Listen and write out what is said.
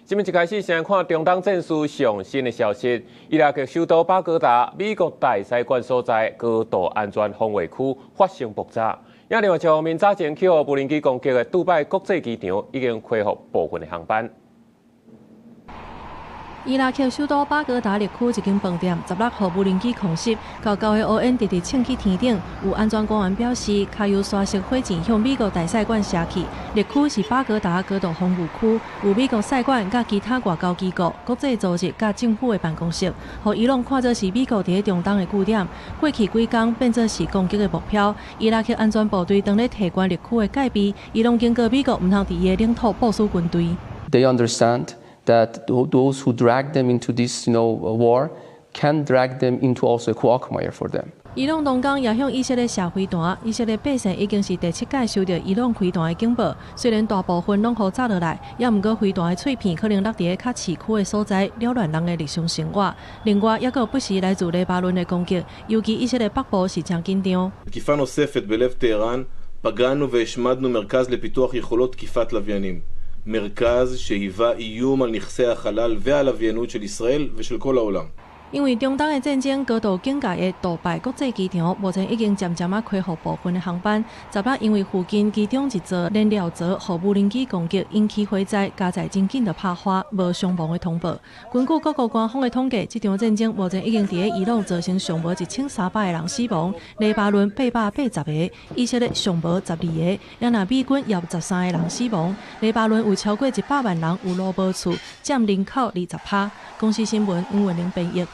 這擺一開始先看中東戰事上新的消息，伊拉克首都巴格達美國大使館所在高度安全防衛區發生爆炸。另外一方面，早前去予無人機攻擊的杜拜國際機場已經恢復部分的航班。伊拉克首都巴格達綠區一間飯店16號無人機空襲，厚厚的烏煙直直衝去天頂。有安全官員表示，跤有沙色火箭向美國大使館射去。綠區是巴格達高度防禦區，有美國使館佮其他外交機構、國際組織佮政府的辦公室，予伊朗看做是美國佇咧中東的據點。過去幾工變做是攻擊的目標。伊拉克安全部隊當咧提懸綠區的戒備，伊朗警告美國毋通佇伊的領土部署軍隊。 They understand that those who drag them into this war can drag them into also a quagmire for them. 伊朗當工也向以色列射飛彈，以色列百姓已經是第七擺收到伊朗飛彈的警報。雖然大部分攏予炸落來，也毋過飛彈的碎片可能落佇咧較市區的所在，擾亂人的日常生活。另外，猶閣有不時來自黎巴嫩的攻擊，尤其以色列北部是誠緊張。 תקיפה נוספת בלב טהרן, פגענו והשמדנו מרכז לפיתוח יכולות תקיפת לוויינים. מרכז שהיווה איום על נכסי החלל והלוויינות של ישראל ושל כל העולם. 因為中東的戰爭，高度警戒的杜拜國際機場目前已經漸漸仔恢復部分的航班。十六因為附近其中一座燃料槽予無人機攻擊，引起火災，佳在真緊就拍花，無傷亡的通報。根據各國官方的統計，這場戰爭目前已經佇咧伊朗造成上無1300個人死亡，黎巴嫩880個，以色列上無12個，也若美軍也有13個人死亡。黎巴嫩有超過100萬人有路無厝，佔人口20趴。公視新聞尹文玲編譯。